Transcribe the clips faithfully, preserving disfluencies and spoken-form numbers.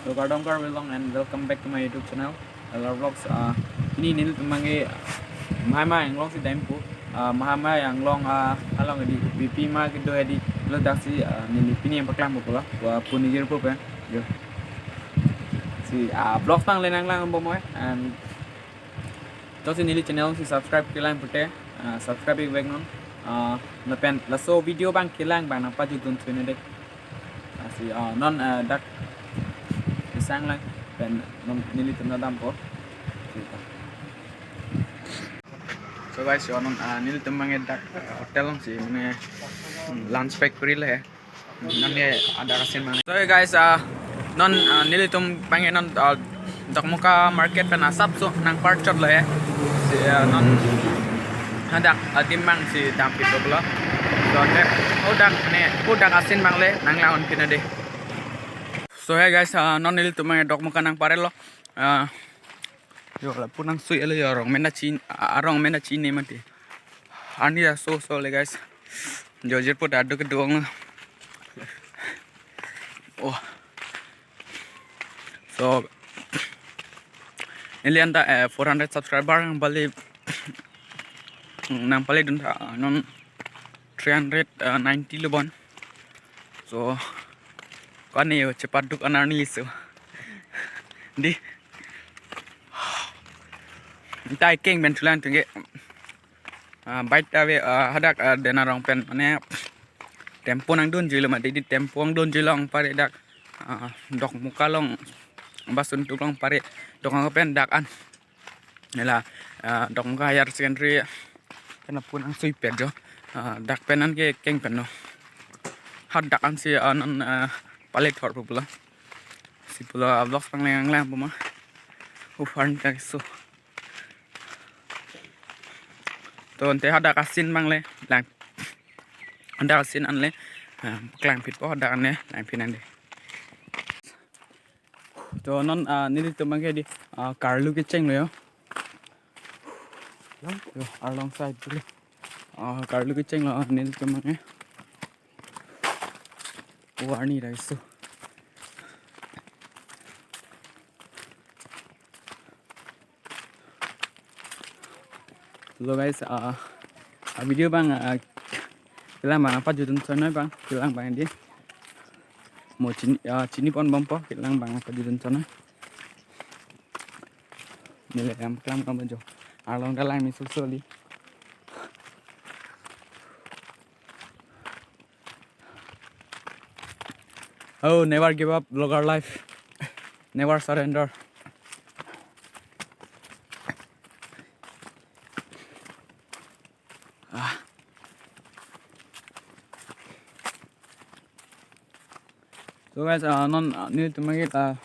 So kardom Karbi Anglong and welcome back to my YouTube channel, L R Vlogs. Ah, pini nelitum abangke Mahamaya Anglong si dampo. Ah, Mahamaya Anglong, ah, along di pipi ma kedo hedi lo daksi, ah, neli pini nangpaklangpo pulo. Wa puni jirpo pen. Yo. Si, ah, vlogs abang le nanglang bomnoi and to si neli channel si subscribe kelang pute, ah, subscribe ik vek non. Ah, lapen laso video abang kelang abang nangpajutdun sui nede. Ah, si, ah, non, ah, dak kesang lang pen non nelitum nangdampo. So guys, yo non, ah, nelitum abangke dak, ah, hotel along si mane, hmm, lunch pack kori le he. Non ke hadak asin abang. So guys, ah, non, ah, nelitum abangke non, ah, Dokmoka market pen asapso nangparchotlo he. Si, ah, non hadak adim abang si dampitlo pulo. So te hadak ne hadak asin abang le nanglang-un pin nede. So he guys, ah, non nelitum abangke Dokmoka nangparelo. Ah, yo lapu nangsui-etlo yo, arong mena chin, ah, arong mena chin ne mati. Arni aso so le guys. Jo jirpo ta adu kedo-ong lo. Oh. So neli anta, eh, four hundred subscriber nangpale, nangpaledun tha, non three hundred ninety lo bon. So kani yo chepaduk an arni so. Di. Anta keng pen thulang tungke. Ah, bike ta ave, ah, hadak, ah, Dena arong pen mane tempo nangdunjuilo mati, di tempo nangdunjuilo, nangpare dak, ah, Dokmoka along, Basuntuk along pare, Dokmoka pen dak an. Nela, ah, Dokmoka Higher Secondary pen lapu nangsuipet jo. Ah, dak pen an ke keng pen lo. Hadak an si, ah, non, ah, pale thorpo pulo. Si pulo, ah, vlogs abang le nanglang bomnoi. Ufan tak so. To ante hadak asin abang le lang. Hadak asin an le, ah, klangpitpo hadak an le, langpit nang de. To non, ah, nelitum abangke di, ah, karlu kechenglo yo. Yo, arlong side dulu. Ah, karlu kechenglo, ah, nelitum abangke. Warni rai so. Hello guys, ah, ah, video abang, ah, kelang abang nangpajutdun chonoi abang, kelang abang di. Mo chini, ah, chinipon bompo, kelang abang nangpajutdun chonoi. Neli nangpaklangpo jo. Arlong ta langme sosoli. Oh, never give up, vlogger life. Never surrender. Ah. So guys, ah, non, ah, nelitum abangke, ah,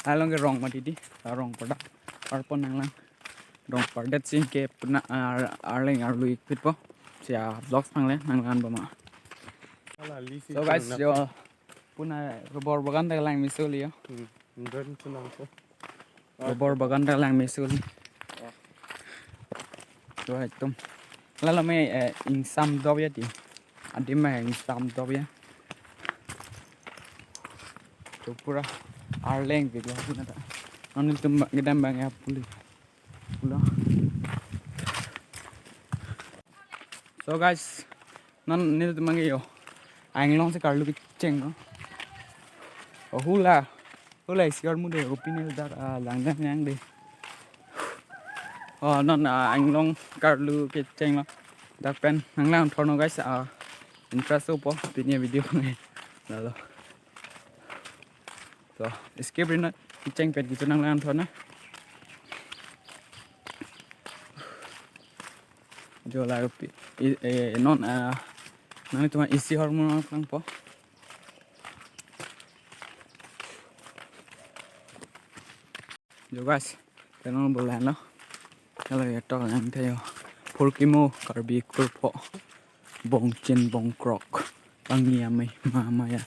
along ke rong mati di, ah, rong pada, parpon nanglang. Rong pardet si ke puna, ah, arleng arlu ikpitpo. Si, ah, vlogs abang le nanglang bomnoi. Ala lisi So guys, puna yo, puna rubber bagan ta langme soli yo. Hmm, dan senang ko. Rubber bagan ta langme soli. Oh. So ekdom. Lalo me, eh, ingsam dop ya di. Adim me ingsam dop ya. To pura arleng video puna ta. Non nelitum kedam abang ya puli. Pulo. So guys, non nelitum abangke yo Anglong si karlu kechenglo. Oh, hula. Hula isi armu de, opine dak, ah, langdam nang de. Oh, non, ah, Anglong karlu kechenglo. Dak pen nanglang thornon guys, ah, interest upo, pini video nge. Lalo. So, skip ri nang, kecheng pen kecho nanglang thornon. Jo la pi, i, eh, non, ah, nangtum isi armu nangplangpo. Jo guys, tenong bolan lo. Kalau ya tok lang tayo. Phurkimo Karbi Kurpho. Bongchin Bongkrok. Pangi amai mama ya.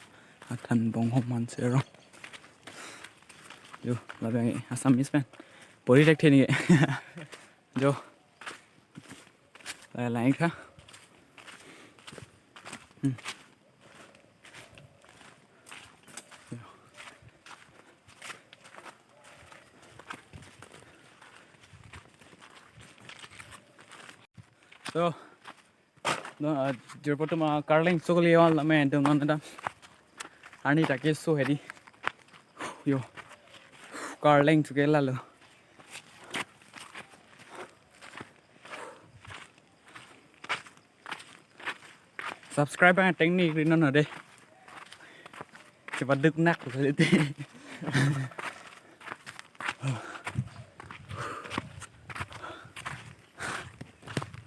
Athan Bong Homan Sero. Jo, labi Assamese pen. Pori tak theni. Jo. Lai lai kha. Hmm. Jo. So, no, uh, jirpo atum, uh, karleng sokoli wal lame dong non dam. Arni ta keso hedi. Yo. Karleng chuke lalo. Subscribe ang tengni ri non de. Cepat duk nak.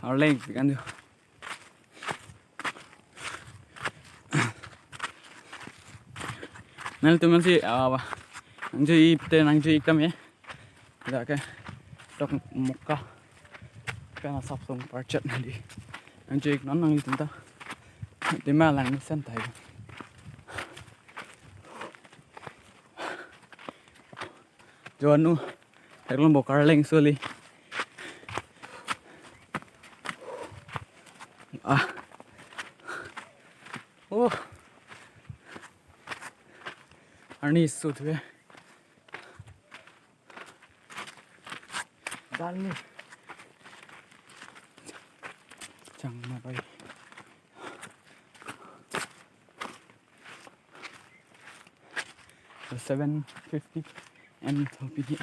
Arleng kan tu. Nanglitum si, ah, nangjo-i te nangjo-ik tame. Dak ke Dokmoka. Pen asap song parchet nadi. Nangjo-ik non nanglitum ta. Dima lang ni sen tai. Jo anu, theklongpo karleng soli. Ah. Oh. Arni sut ve. Dal ni. Chang ma bai. Seven fifty M thopi.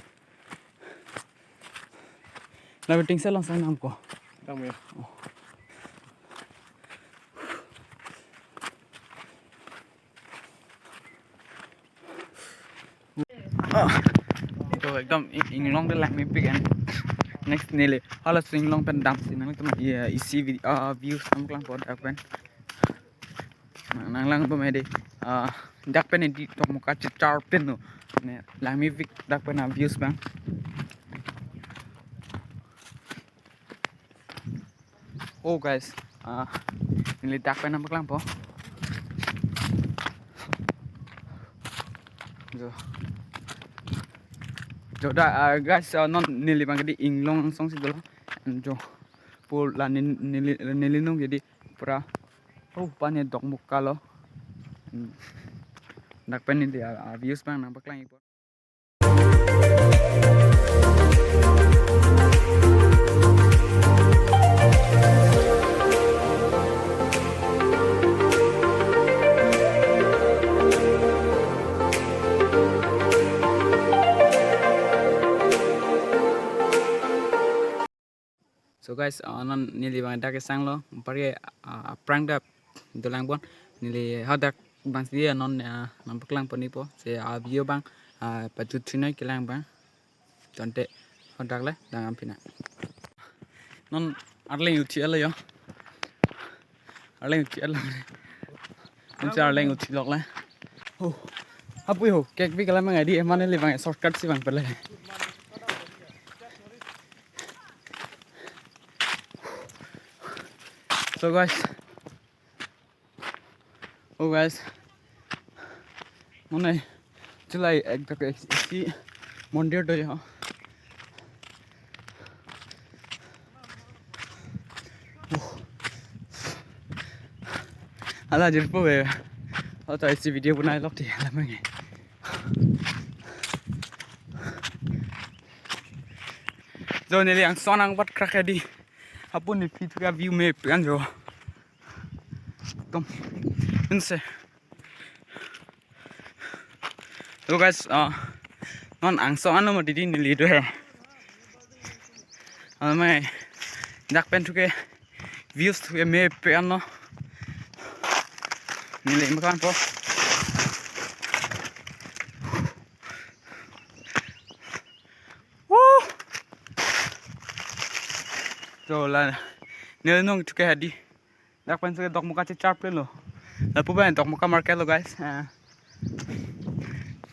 La waiting se long sang nam ko. Tang ya. Oh. Ah, ito ekdom ing-, inglong ke langmepik an. Next neli hala inglong pen damsi nangtum, iya, isi vi-, ah, views nangpaklangpo dak pen. Nang, nanglang pamedi. Ah, dak pen edi Dokmoka chechar pen no. Ne langmepik dak pen a views abang. Oh guys, ah, neli dak pen nangpaklangpo. Jo. Jo da, ah, guys, ah, non neli abang kedi inglong angsong si dolo. Jo. Pul la nin-, neli, neli nung kedi pura. Oh, pane Dokmoka lo. Hmm. Dak pen neli, ah, ah, views abang nangpaklang ipo. So guys, ah, non neli abang dak kesang lo, parke, ah, aphrang dak dolang bon, neli hadak abang si non, ah, nangpaklangpon ipo, si, ah, view abang, ah, pajut chinoi kelang abang, tangte hadak le dang ampina. Non arleng uthi alo yo. Arleng uthi alo. Ansi arleng uthi lok le. Oh. Apui ho, kek bi kalam ngai di, emane le abang shortcut si abang pele. So guys. Oh guys. Mane chulai ek dak isi mondir do yo. Oh. Hala jirpo ve. Hala ta isi video bunai lok ti hala mange. Jo neli angsong nangbat krak ya di. Apun ni fit ka view map kan jo. Tom. Inse. So guys, ah, non angsong ano mo didi neli do he. Amai dak pen chuke views chuke map pe ano. Neli makan po. Woo! So la neli nung chuke hadi. Dak pen chuke Dokmoka chechar pen lo. Lapu bai Dokmoka market lo guys. Ah.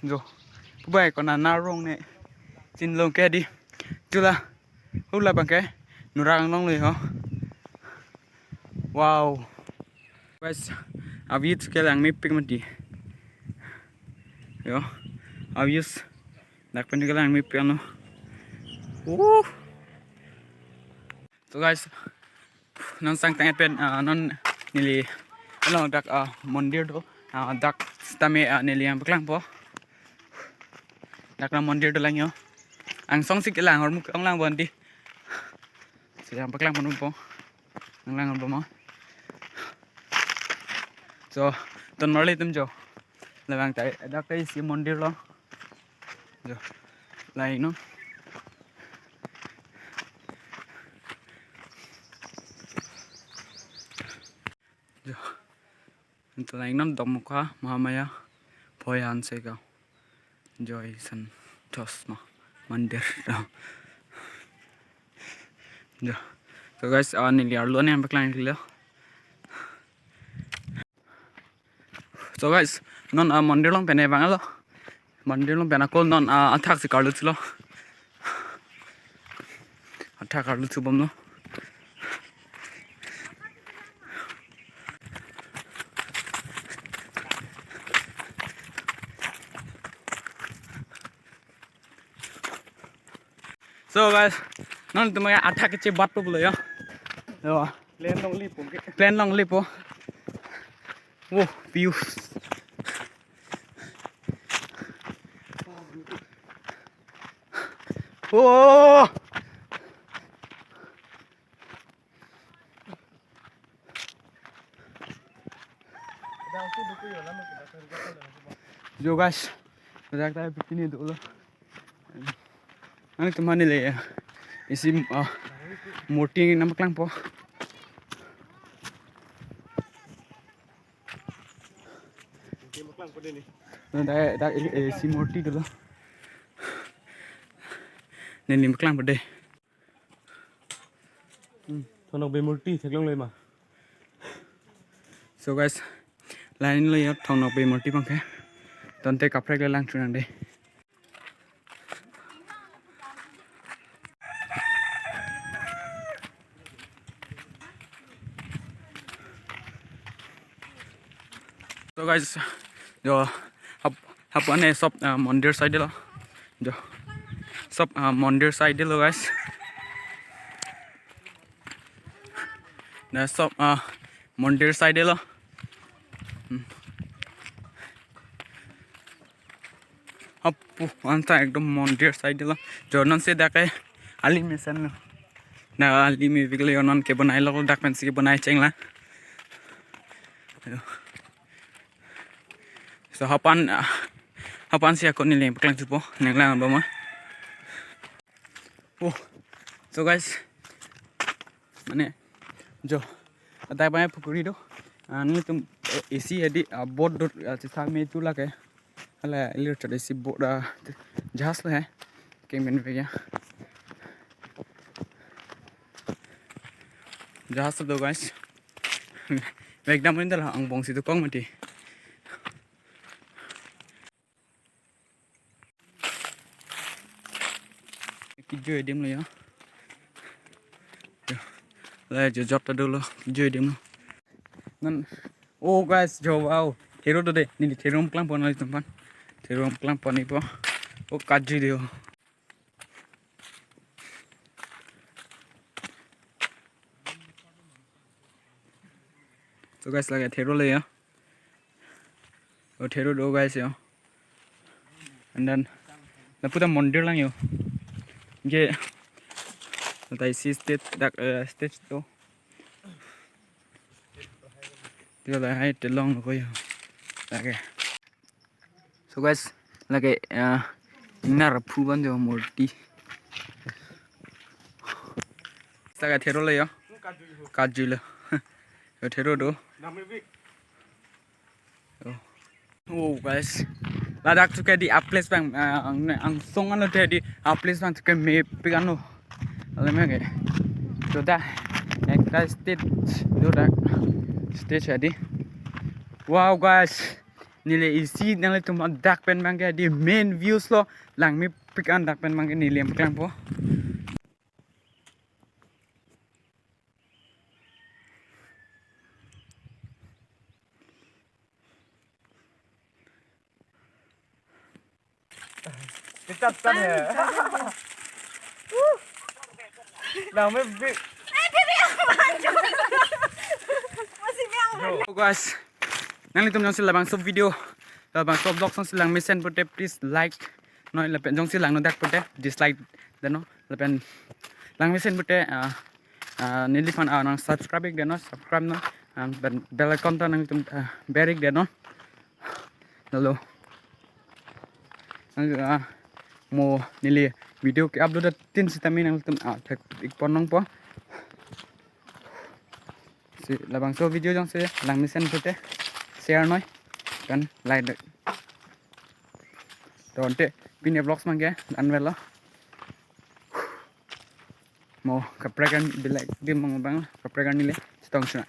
Jo. Pu bai kona narong ne. Chin long ke di. Chula. Hula abang ke. Nurang long lo ho. Wow. Guys, a views ke langmepik mati. Yo. A views. Dak pen ke langmepik ano. Uh. So guys, non sang tang pen, ah, non neli along dak, ah, mondir do, ah, dak sitame, ah, neli nangpaklangpo. Dak la mondir dolang yo. Angsong si kelang hormu ong lang bon di. Si nangpaklangponpo. Nanglang boma. So, ton marli tum jo. Labang tai, dak tai isi mondir lo. Jo. Lain non. Jo. Anta lain non Dokmoka Mahamaya Bhoyan Segaon. Joy Santos ma mandir do. Jo. So guys, ah, neli arlo ne paklang kilo. So guys, non, ah, mondir along pen vanglo. Mondir along pen ako non, ah, athak si karlu thulo. Athak karlu thubom lo. So guys, non tum athak kechebat po pulo ya. Yo. Plane longle po ke. Plane longle po. Wo, views. Oh. Jo guys, dak ta bikini dolo. Nangtum mane le ya. Isi, ah, murti nangpaklangpo. Dak, dak, eh, eh, isi murti dolo. Neli nangpaklangpo de. Hmm, Thong Nokbe murti theklongle ma. So guys, lain lo ya Thong Nokbe murti abang ke. Tangte kaprek le lang chunang de. So guys, jo hap hap ane sob, ah, mondir side lo. Jo sob, ah, mondir side lo guys. Na sob, ah, mondir side lo. Hmm. Hapu anta ekdom mondir side lo. Jo non si dak ke ali mesen lo. Na ali me bikle non ke bonai lo dak pen si bonai cheng la. Ayo. So hapan, ah, hapan si ako neli nangpaklang thupo, nanglang boma. Oh. So guys, mane jo adak bang pukuri do. Ah, nelitum, eh, isi hedi, ah, boat do, ah, chesa me tu lake. Hala ilir chot isi boat, ah, jahaz lo he. Keng ben vek ya. Jahaz do guys. Vek dam rin dala angbong si dokok mati. Kejui adim lo ya. Ya. La jo jok ta dolo, kejui adim lo. Non, oh guys, jo wow. Thero do de, neli thero nangpaklangpo nelitum aphan. Thero nangpaklangpo neli po. Oh kejui de. Oh. So guys, lake thero le ya. Oh, thero do guys ya. And then lapu ta mondir lang yo. Je. Latai si stage dak, eh, stage to. Dia lahai telong ko yo. Okay. So guys, lake, ah, nar phu ban jo murti. Lake thero le yo. Kejui lo. Yo thero do. Oh. Oh guys. Ladak tu ke di a place bang, ah, ang, angsong ano te di a place bang tu ke mepik ano. Alam ke. Joda. Ekta stage joda. Stage adi. Wow guys. Neli isi nanglitum dak pen bang ke di main views lo, lang mepik an dak pen bang ke neli nangpaklangpo. Kita tan ya. Lang mepik. Masih biang. Yo guys, nanglitum jongsi labangso video, labangso vlog jongsi lang mesen pute please like. Noi lapen jongsi langno dak pute dislike dano. Lapen lang mesen pute, ah, Ah, neliphan, ah, nang subscribe ik de non, subscribe non. Ah, ben bell icon ta nangtum, ah, ber ik de non. Lalo. Nang, ah, mo neli video ke-upload tin sitame nangtum, ah, thek ik pon nangpo. Si labangso video jongsi langmesen pute share noi, kan like noi. To ante pini vlogs abangke anvelo. Mo kaprek an bilek dim abang, kaprek an neli chetong suna.